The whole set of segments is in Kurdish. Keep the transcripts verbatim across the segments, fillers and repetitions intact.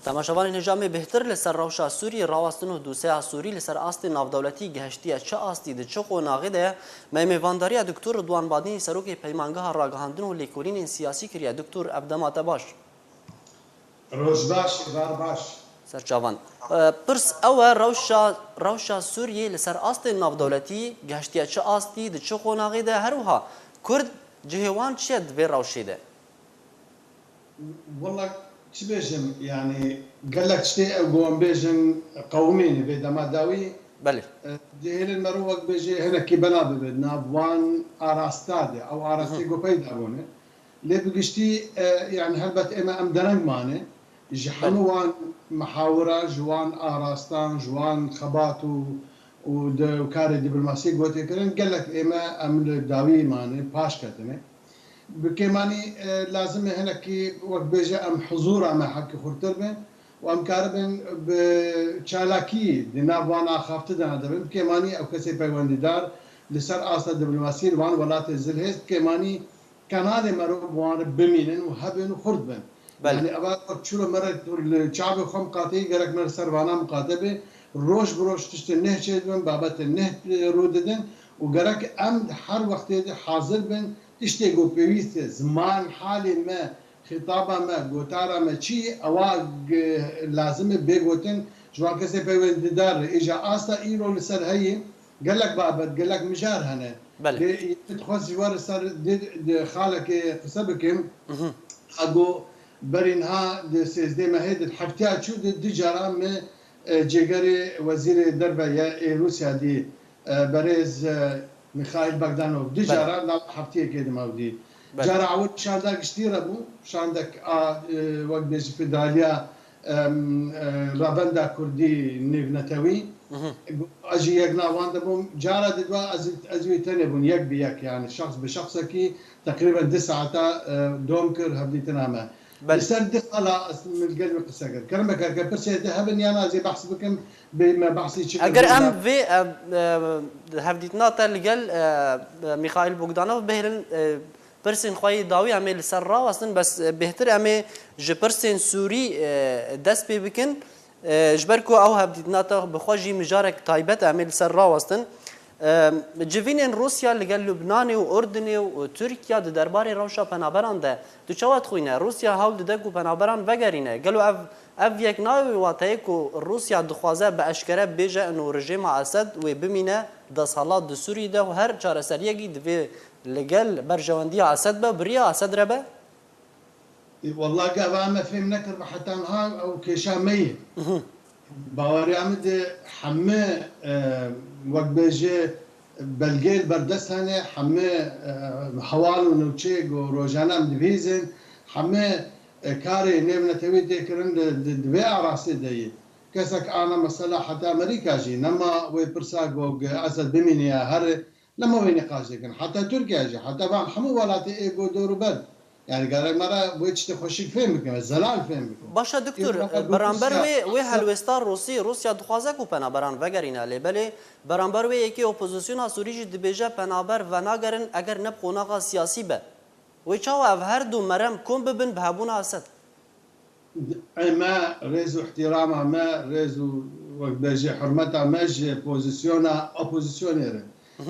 Temaşevanên hêja, em ê bêhtir li ser rewşa Sûriyê rawestin û dosyeya Sûrî li ser astê navdewletî gihiştiye çi astî, di çi qonaxê de ye? Me mêvandariya Doktor Ridwan Badînî, serokê Peymangeha Ragihandin û Lêkolînên Siyasî kiriye. Doktor, ev dema te baş. Roj baş, êvar baş. Serçavan. E, pirs ew e, rewşa, rewşa Sûriyê li ser astê navdewletî gihiştiye çi astî, di çi qonaxê de, her wiha Kurd cihê wan çi ye di vê rewşê de? Wela çi bêjim, yanî gelek tiştê ew ku em bêjin qewimîne vê dema dawî. Belê. E, dihêlin mero wek bêjê hinekî bela bibe di nav wan arasta de. Ew arastê ku peyda bûne. Lê bi giştî, e, yanî helbet ême em dereng mane. Ji hemû wan mihawira, ji wan arastan, ji wan xebat û, û di karê dîplomasiyê gotê kirin, gelek ême em li dawî mane, paş ketine. Bi kêmanî, e, lazim e hinekî, wek bêje, em huzûra me hevkî xurtir bin û em karibin bi çalakî di nav wan axafti de nebin. Bi kêmanî ew kesê peywendîdar li ser asta dîplomasiyê li wan welatê zilhêz, bi kêmanî kanalê mero bi wan re bimînin û hebin û xurt bin. Belê. Yanî eva wek çilo me re li çavê xwe miqateyî, gerek me li ser vana miqate be. Roj bi roj tiştên neh çêdibin, babetên neh rû didin û gerek em di her wextê de hazir bin, tiştê ku pêwîst e, ziman, halê me, xîtaba me, gotara me çi ye, ewa lazim e bê gotin ji wan kesê peywendîdar re. Îja asta îro li ser heyî gelek babet, gelek mijar hene. Belê. Lê dixwest ji we re ser di, di xalekê qise bikim. Mhm. Ago berî niha di sêzdeh mehê de, heftiya çû de du cara me, e, cêgerê wezîrê derve ye ê Rûsya dî, e, berêz, e, Mikhail Bogdanov. Du Belê. Cara nav heftiyekê de me ew dî. Belê. Cara ewil şanda giştî re bû, şandek a, e, wek bêjî federaliya, em, e, Revenda Kurdî nêvnetewî. Mhm. Ez jî yek nav wan de bûm. Cara didwa ez, ez wî tenê bûn, yek bi yek, yani şexs bi şexsekî teqrîben du saeta, e, dom kir hevdîtina me. Belê. Li ser du xala ez min gel wî qise kir. Kerem bikerke pirsê te hebin yana ez ê behs bikim, bê me behsî çi Eger kir, em me vê, e, e, hevdîtina te li gel, e, e, Mîxaîl Bogdanov bihêlin, e, Pirsên xwe yê dawî em ê li ser rawestin, bes, e, bêhtir em ê ji pirsên Sûrî, e, dest pê bikin. E, ji ber ku ew hevdîtina te bi xwe jî mijarek taybet e, em ê li ser rawestin. E, civînên Rûsya li gel Lubnanê û Urdinê û Tirkiya di derbarê rewşa penaberan de tu çawa dixwîne? Rûsya hewl dide ku penaberan vegerîne. Gelo ev, ev yek nayê wê wateyê ku Rûsya dixwaze bi eşkere bêje ino rejêma Esed wê bimîne desthilat di Sûriyê de û her çareseriyekî divê Li gel berjewendiya Esed be, bi riya Esed re be? Ê, wela gava me fêm nekiribe heta niha ew kêşa me ye. Mhm. Baweriya min de hemî, e, wek bêje belgeyê li ber dest hene, hemî, e, heval û nûçeyê ku rojane em dibihîzin, hemî, e, karê nêvnetewî tê kirin di, di, di vê arastê de ye. Kesek ana mesela heta Amerîka jî nema wê pirsa ku Esed bimîne ya here, Lema wê nîqaş dikin. Heta Tirkiye jî, heta van hemû welatê ê ku dor û ber. Yani gerek me re wê tiştê xweşik fêm bikin, zelal fêm bikin. Baş e doktor, beramber wê, wê helwêsta Rûsî, Rûsya dixwaze ku penaberan vegerîne lê belê beramber wê yekê opozisyona Sûrî jî dibêje penaber venagerin eger ne bi qonaxa siyasî be. Wê çawa ev her du merem kom bibin bi hebûna Esed? Ê me, rêz û îhtîrama me, rêz û wek bêjî hurmeta me ji pozisyona opozisyonê re,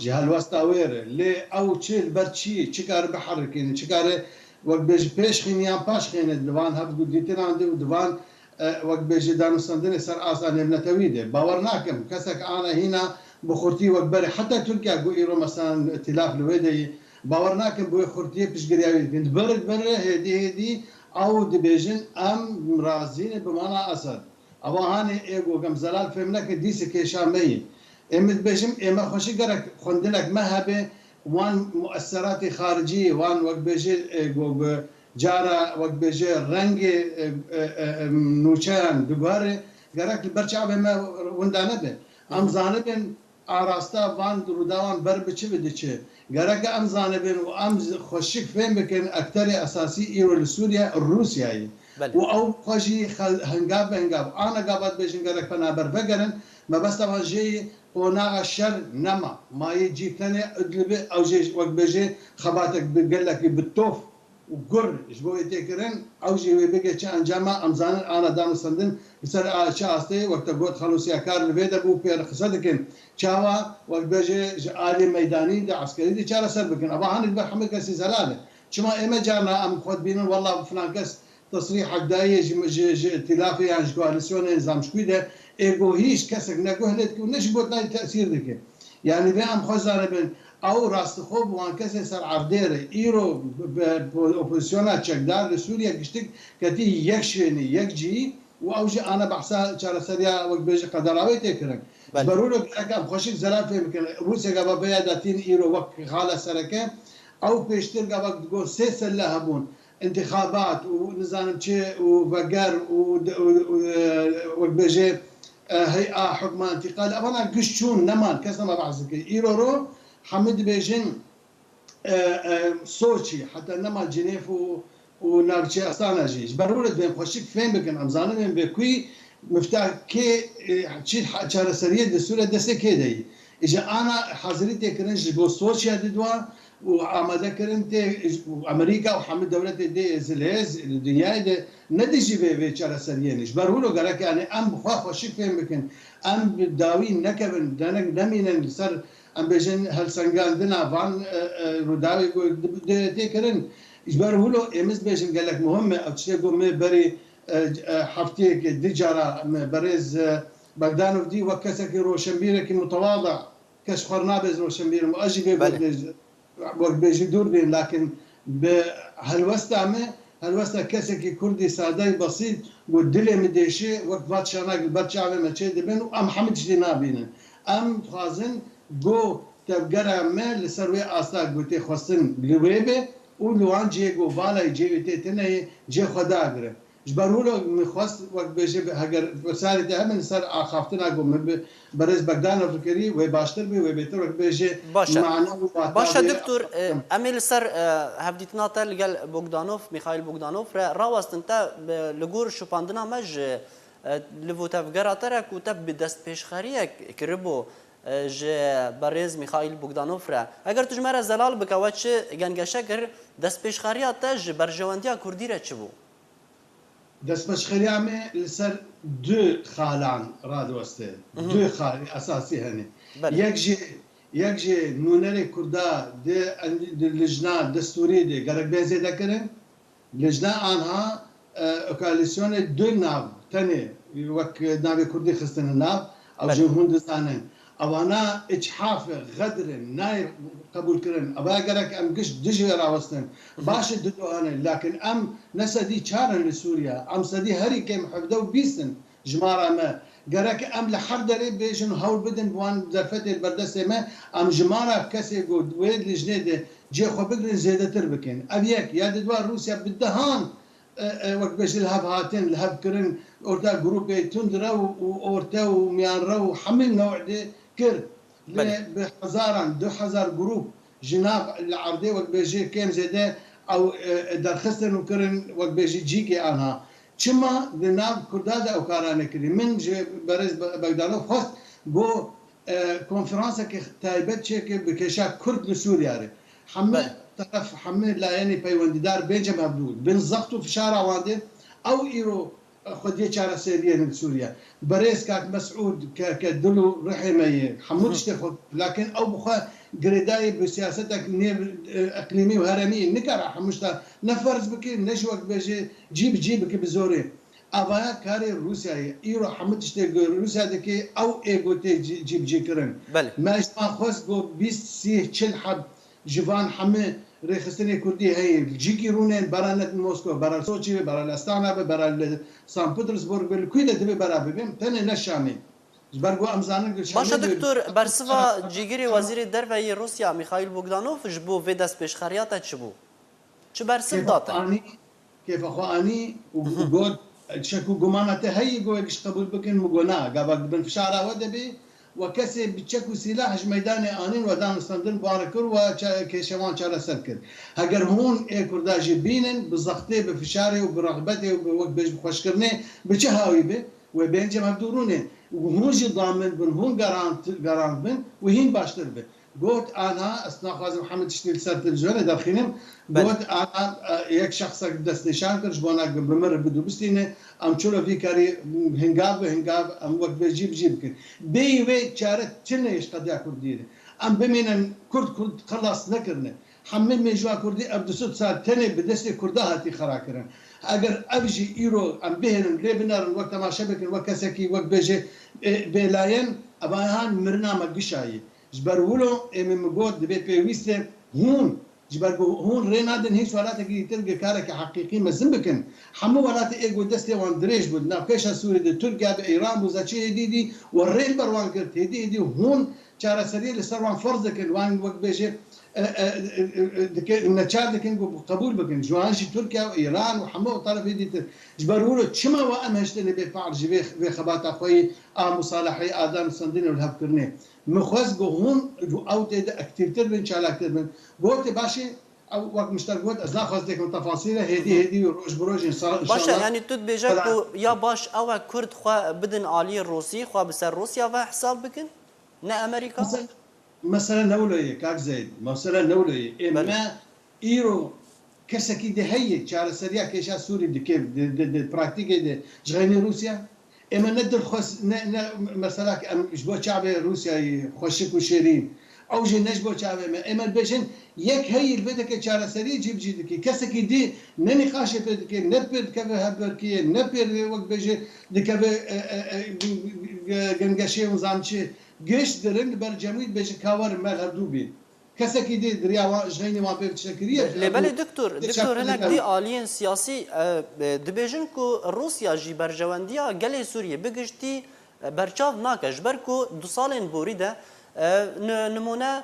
ji helwesta wê re. Lê ew çi li ber çi, çi kare biherikîne, çi kare wek bêjî pêş xîne yan paş xîne di van hevgudîtinan de û di van, e, wek bêjî danûstandinê ser asta nêvnetewî de. Bawer nakim kesek ana hîna bi xurtî wek berê heta Tirkiye ku îro mesela îtîlaf li wê de ye, Bawer nakim bi wê xurtiyê piştgiriya wî dikin. Di bir, di bir re hêdî hêdî ew dibêjin, em razî ne bi mana Esed. Ewa hanê ê ku em zelal fêm nekin, dîsê kêşa me yî. Ê min dibêjim, ê me xweşik gerek xwendinek me hebe, wan mueseratê xaricî, wan wek bêjê, ê ku bi cara wek bêjê rengê, e, e, e, e, nûçeyan diguhere, gerek li ber çavê me winda nebe. Em zanibin, Arasta van rûdawan ber bi çi ve diçe? Gerek em zanibin û em xweşik fêm bikin, ekterê esasî îro li Sûriye Rûsya ye. Belê. Û ew xwe jî xel-, hingav bi hingav, ana gava dibêjin gerek penaber vegerin, mebesta wan jê ye qonaxa şer nema. Ma yê cî tenê Idlibê, ew jê wek bêjê xebatek bi gelekî bi tof û gur ji bo wê tê kirin, ew jî wê bike çi encama, em zanin ana danûstendin li ser a-, çi astê, wek te got xelûsiyakar li vê de bû pê re qise dikin. Çawa, wek bêje ji alî meydanî de, eskerî de çareser bikin. Eva hanê li ber hemû kesî zelal e. Çima ême carna em xwe dibînin, wela filan kes tesrîhek daye ji, ji, ji îtîlafê yan ji koalîsyonê nizam ji kû de, ê go hîç kesek ne guh lê dike û ne jî gotina wî tesîr dike. Yanî vê em xwe zanibin, ew rastixwe bi wan kesên ser erdê re, îro bi, bi, bi opozisyona çekdar li Sûriye giştik ketî yek şwênî, yek cihî û ew jî ana behsa çareseriya wek bêje qedera wê tê kirin. Ji Belê. ber wilo gerek em xweşik zelal fêm bikin. Rûsya gava vêya datîn îro wek xala sereke, ew pêştir gava digot sê selle hebûn. Întixabat û nizanim çi û veger û de-, û, û, e, wek bêje, e, hey'a hukma întîqal, evana giş çûn, neman, kes nema behs dike. Îro ro hemû dibêjin, e, e, Soçî, heta nema Cinêv û, û navçeya Astana jî. Ji ber wilo divên xweşik fêm bikin, em zanibin vê kuyî mifta kê, e, çi ha-, çareseriyê di Sûriye destê kê de yî. Îja ana hazirî tê kirin ji bo Soçiya di dua û amade kirin tê û Amerîka û hemû dewletê dê zilêz li dinyayê de ne dijî vê, vê çareseriyê ne. Ji ber wilo gerek yani em bi xwe xweşik fêm bikin. Em bi dawî nekevin, denek nemînin li ser, em bêjin, helsengandina van, e, e, rûdawê ku di, di, tê kirin. Ji ber wilo êmiz bêjin gelek muhim e. Ew tiştê ku me berî, e, e, hefteyekê di cara me berêz, e, Bagdanov dî wek kesekî roşenbîrekî mutewada, kes xwe re nabe roşenbîr, ez jî vê Belê. got wek bêjî dûr bên, lakin bi helwesta me, helwesta kesekî kurdî sadeyî besît, ku dilê min dêşe, wek va tişanak li ber çavê me çê dibin û em hemû tiştî nabînin. Em dixwazin ku tevgera me li ser wê asta ku tê xwestin li wê be û li wan cihê ku vala yê cihê wê tê tune ye, cihê xwe dagire. Ji ber wilo min xwest wek bêje, heger pirsarê te hebin li ser axaftina ku min bi berêz Bagdanov kirî, wê baştir bê, wê bêtir wek bêje Baş e. mana û wata Baş e, vê doktor, e, em ê li ser, e, hevdîtina te li gel Bogdanov, Mîxaîl Bogdanov re rawestin te, e, li gor şopandina me ji, e, li votevgera te re ku te bi destpêşxeriyek kiribû, e, ji berêz Mîxaîl Bogdanov re. Eger tu ji me re zelal bike, we çi gengeşe kir, destpêşxeriya te ji berjewendiya kurdî re çi bû? Destpêşxeriya me li ser du xalan radiweste. Mhm. Du xalê esasî hene. Belê. Yek jî, yek jî nûnerê Kurda di, di lijna destûrî de gerek bên zêde kirin. Lijna anha, e, koalîsyonê du nav tenê wek navê Kurdî xistine nav, ew Belê. jî hûn dizanin. Ewana îchaf e, xedir in, nayê qebûl kirin. Eva gerek em giş dijî wê rawestin. Mhm. Baş e du dohan e, lakin em ne sedî çar in li Sûriye. Em sedî herî kêm hevdeh û bîst in jimara me. Gerek em li her derê bêjin, hewl bidin, bi wan derfetê li ber destê me, em jimara kesê ku wê lijnê de cê xwe bigirin zêdetir bikin. Ev yek. Ya di dua Rûsya bi dehan e, e, wek bêjî li hev hatin, li hev kirin, orta grûpê tundrew û orte û miyanrew û hemî new'dê kir. Lê Belê. bi hezaran, du hezar grûp ji nav li erdê wek bêjî kêm zêde ew, e, e, derxistin û kirin wek bêjî cîkê anha. Çima di nav Kurda de ew kara nekirî? Min ji berêz Be-, Begdanof xwest bo e, konferansekê taybet çêke bi kêşa Kurd li Sûriye re. Hemî Belê. teref, hemî layenê peywendîdar bêncem hevdû bin zext û fişara wan de ew îro, e, xwediyê çareseriyê li Sûriye. Berêz kak Mesûd ke, ke dil û rihê me ye. Hemû Hı. tiştê xwe, lakin ew bi xwe girêdayî bi siyasetek nêv, e, iqlîmî û heremî nikare hemû tişta ne ferz bike, ne jî wek bêje cî bi cî bike bi zorê. Avaya karê Rûsyayê. Îro hemû tiştê ku Rûsya dike, ew ê ku tê cî-, cîbicî kirin. Belê. Me ji wan xwest ku bîst, sî, çil heb ji van hemî rêxistinê kurdî heye. Cîkî rûnên bera ne Moskow, bera li Soçî be, bera li Astana be, bera li San Petersburg be, li kû de divê bera bibin, tenê ne Şamê. Ji ber ku em zanin ku Şamê Baş e be, doktor, bersiva cîgirê wezîrê derve yê Rûsya Mîxaîl Bogdanov ji bo vê destpêşxeriya te çi bû? Çi bersiv Kêfa da te? anî, kêfa xwe anî û, û Mhm. got, "Şek û gumana te heye ku wek ji qebûl bikin?" Min got, "Na, gava di bin fişara we de bê, we kesê bi çek û sîlah ji meydanê anîn, we danûstendin, bi wan re kir, we ça-, kêşewan çareser kir. Heger hûn ê Kurda jî bînin, bi zextê, bi fişarê û bi rexbetê û bi wek bêj bi xweşkirinê, bi çi hawî be, wê bêncem hevdû rûnên û hûn jî damin bin, hûn garant, garant bin û hîn baştir be." Got, anha, ez naxwazim hemû tiştî li ser televîzyonê derxînim. Belê. Got, anha, e, yek şexsek destnîşan kir, ji bona ku bi mir bidû bistîne, em çilo vî karî hingav bi hingav, em wek vê cî bi cî bikin. Bêyî wê çare tune ji qediya Kurdiyê de. Em bimînin Kurd, Kurd xilas nekirine. Hemî mêjûa Kurdî ev du sed sal tenê bi destê Kurda hatî xera kirin. Eger ev jî îro em bihêlin, lê binerin, wek temaşe bikin, wek kesekî, wek bêje, e, bêlayen, ev han mirina me gişayî. Ji ber wilo ê min min got, divê pêwîst e hûn, ji ber ku hûn rê nadin hîç welatekî dîtir gi karekî heqîqî mezin bikin. Hemû welatê ê ku destê wan dirêj bû, di nav keşa Sûrî de, Tirkiye bi Îran bû, zeçî hêdî dî û rê li ber wan girt. Hêdî hêdî hûn çareseriyê li ser wan ferz dikin, wan wek bêje, e, e, e, e, dike, neçar dikin ku qebûl bikin. Ji wan jî Tirkiye û Îran û hemû terefê dîtir. Ji ber wilo çima we em hiştine bê fe'l ji vê, vê xebata xwe yî a musaleheyê, a danûstendinê û lihevkirinê? Min xwest ku hûn ew tê de aktîvtir bin, çalaktir bin. Gotê baş e, ew wek min ji te got, ez naxwazim têkim tefasîl e, hêdî hêdî û roj bi rojên sa-, Baş e, inşallah. Yanî tu dibêje ku ya baş ew e Kurd xwe bidin aliyê Rûsî, xwe bi ser Rûsya ve hesab bikin, ne Amerîka? Mesela, mesele ne wilo ye, kak Zeyd, mesele ne wilo ye. Ê Belê. Me îro kesekî de heye çareseriya kêşa Sûrî dike, di, di, di praktîkê de ji xeynî Rûsya. Ê me ne dilxwaz, ne, ne mesela ki em ji bo çavê Rûsyayê xweşik û şêrîn. Ew jî ne ji bo çavê me. Ê me dibêjin yek heyî li vê dike çareseriyê cî bi cî dike. Kesekî dî ne nîqaşê pê dike, ne pêr dikeve hevberkiyê, ne pêr wek bêje dikeve, e, e, e, gengeşê û zamçi. Giş dirin li ber cemî dibêje ka werin me hevdû bîn. Kesekî dî di riya wan, ji xeynî wan pê tiştek kiriye. Lê belê doktor, doktor hinek dî aliyên siyasî, e, e, dibêjin ku Rûsya jî berjewendiya gelê Sûriyê bi giştî, e, berçav nake. Ji ber ku du salên borî de, e, ni-, nimûne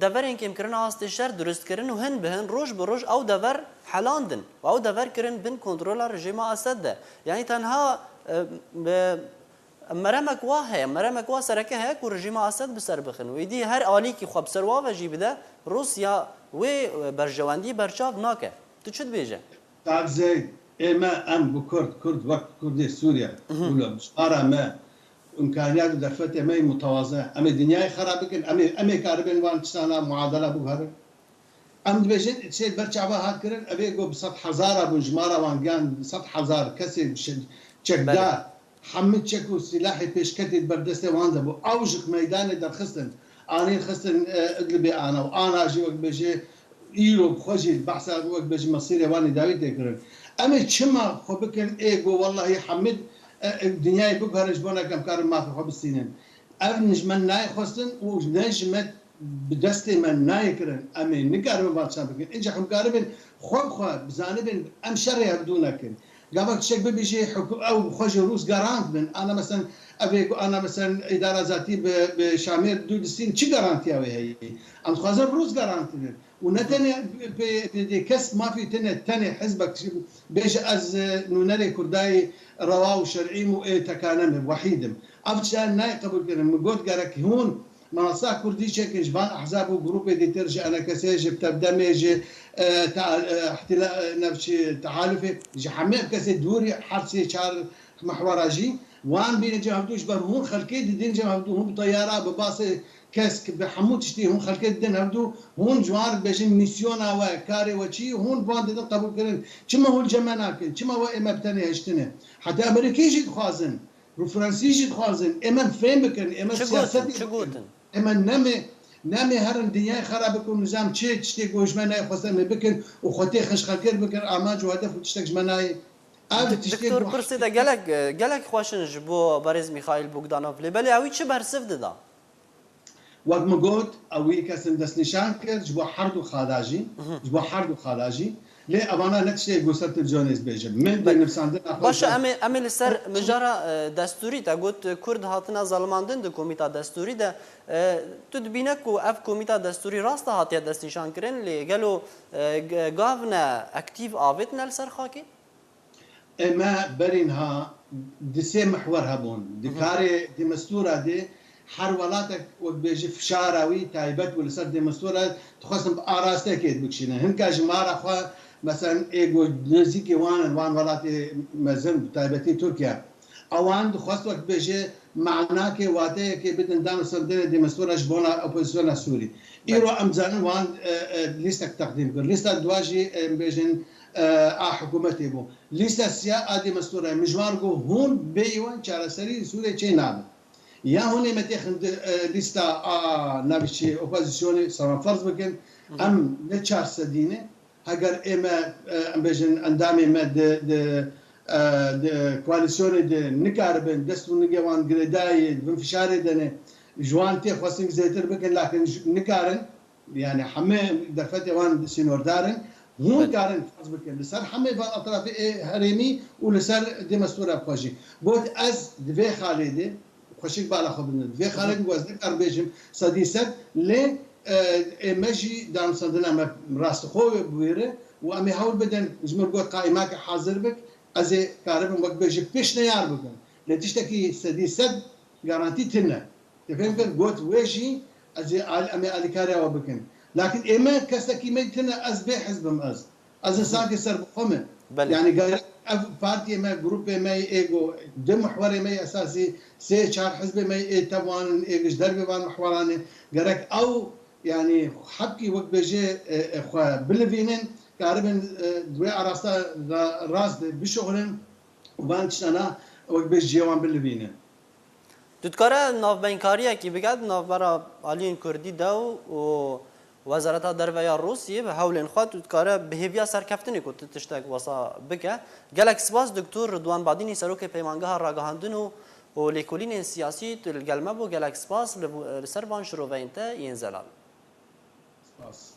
deverên kêmkirina astê şer durust kirin û hin bi hin roj bi roj ew dever helandin û ew dever kirin bin kontrola rejîma Esed de. Yanî tenha, e, e, Meremek wa heye, meremek wa sereke heye ku rejîma Esed bi ser bixin û êdî her alîkî xwe bi ser wa ve jî bide, Rûsya wê, e, berjewendî berçav nake. Tu çi dibêje? Kak Zeyd, ê me em bi Kurd, Kurd wek Kurdê Sûriye, Mhm. wilo ji para me, îmkaniyat û derfetê me yê mutewazî, em ê dinyayê xera bikin, em ê, em ê karibin van tiştana muadela biguherin. Em dibêjin, tiştê ber çava hat kirin, ev ê ku bi sed hezara bûn, jimara wan giyan sed hezar kesê bi şe-, çekdar, Belê. Hemî çek û silahê pêşketî di ber destê wan de bû. Ew ji meydanê derxistin, anîn xistin, e, Idlibê ana û ana jî wek bêjê îro bi xwe jî behsa wek bêjî mesîrê wan ê dawî tê kirin. Em ê çima xwe bikin ê ku wellahî hemî, e, e, dinyayê biguherin ji bona ku em karin mafê xwe bistînin. Ev ji me nayê xwestin û ne ji me bi destê me nayê kirin. Em ê nikaribin van tiştan bikin. Înca em karibin xwe bi xwe bizanibin, em şerê hevdû nekin. Gava tiştek bibêjê, hikû-, ew bi xwe jî Rûs garant bin. Ana mesen, ev ê ku ana mesen îdara zatî bi, bi Şamê dû distîn, çi garantiya wê heye? Em dixwazin Rûs garant bin. Û ne tenê pê, pê, pê kes mafî tine, tenê hizbek bêje ez, e, nûnerê Kurdayê rewa û şer'îm û ê tekane me, wehîd im. Ev tiştan nayê qebûl kirin. Min got gerek hûn Manasa Kurdî çekin ji van ehzab û grûpê dîtir, ji enekesê, ji tevdemê, ji, e, ta-, e, îhtila-, e, navçî tehalufê, ji hemê kesê dûrî her sê çar mehwera jî, wan bînin cem hevdû, ji ber hûn xelkê didin cem hevdû, hûn bi teyara, bi basê kesk, bi hemû tiştî hûn xelkê didin hevdû, hûn ji wan re dibêjin mîsyona we, karê we çi, hûn van didin qebûl kirin. Çima hûn cem me nakin? Çima we ê me bi tenê hiştine? Heta Amerîkî jî dixwazin. Rûfransî jî dixwazin, ê me fêm bikin, ê me Çi siyaset gotin, çi bikin. gotin? Ê me nemê, nemê herin dinyayê xera bikin, nizam çi tiştê ku ji me nayê xwestin em ê bikin û xwe tê xişxekir bikin, amac û hedef û tiştek ji me nayê. Ev Dik-, tiştê Doktor ku pirsê de gelek, gelek xweş in ji bo berêz Mîxaîl Bogdanov. Lê belê ewî çi bersiv dida? Wek min got, ew wî kesin destnîşan kir ji bo her du xala jî, Mhm. ji bo her du xala jî. Lê evana ne tiştê ku ser televîzyonê ez bêjim. Min Be-, dê nivîsandina xwe Baş e, ser em ê, em ê li ser mijara, e, destûrî, te got, e, Kurd hatine zelimandin di komîta destûrî de. E, tu dibîne ku ev komîta destûrî rast e hatiye destnîşan kirin, lê gelo, e, g-, gavne aktîv avêtine li ser xakê? Ê me berî niha di sê mihwer hebûn. Di Hı hı. karê demistûra de her welatek wek bêjî fişara wî taybet bû li ser demistûra, dixwestin bi arastekê bikişînin. Hinka ji mara xwe, meselen, ê ku nêzîkê wan in, wan welatê mezin, bi taybetî Tirkiye, Ewan dixwest wek bêje manakê, wateyekê bidin danûstandinê demistûra ji bona opozisyona Sûrî. Îro em zanin wan e, e, lîstek teqdîm kir. Lîsta dua jî em bêjin e, a hikûmetê bû. Lîsta siya a demistûra min ji wan got hûn bêyî wan çareserî Sûrê çê nabe. Ya hûn ê me têxin di e, lîsta a navî çi opozisyonê, seran ferz bikin, em ne çar sedî ne, heger ê me, e, em bêjin endamê me di, di, e, di koalîsyonê de nikaribin, dest û nigê wan girêdayî, di bin fişarê de ne, ji wan tê xwestin zêtir bikin, lakin ji- nikarin, yani hemê derfetê wan sînordar in, hûn karin ferz bikin, li ser hemê van etrafê ê herêmî û li ser demestûra xwe jî. Got, ez di vê xalê de, xweşik bala xwe bidin. Vê xalê min got, ez nikarim bêjim sedî sed, lê e, ê me jî danûstandina me rastixwe wê bûyere û em ê hewl bidin, ji min got qaîmake hazir bik, ez ê karibim wek bêjim pêşneyar bikim. Lê tiştekî sedî sed garantî tine. Te fêm kir? Got wê jî ez ê al, em ê alîkariya we bikin. Lakin ê me kesekî me tine, ez bê hizbim ez. Ez insankê serbixwe me. Belê. Yani gerek ev partiyê me, grûpê me ê go, di mihwerê me esasî, sê çar hizbê me ê tev wan in, ê ji dervê van mihweran e. Gerek ew, yani hepkî wek bêje e, e, xwe bilivînin, karibin e, di wê arasta ra- rast de bişuxulin û van tiştana wek bêj cihê wan bilivînin. Tu dikare navbeynkariyekî bike di navbera aliyên kurdî de û, û Wezareta Derve ya Rûsiyê bi hewlên xwe tu dikare bi hêviya serkeftinê ku tu tiştek wesa bike. Gelek spas Doktor Ridwan Badînî, Serokê Peymangeha Ragihandin û, û Lêkolînên Siyasî, tu li gel me bû. Gelek spas li, li ser van şiroveyên te yên zelal. Spas.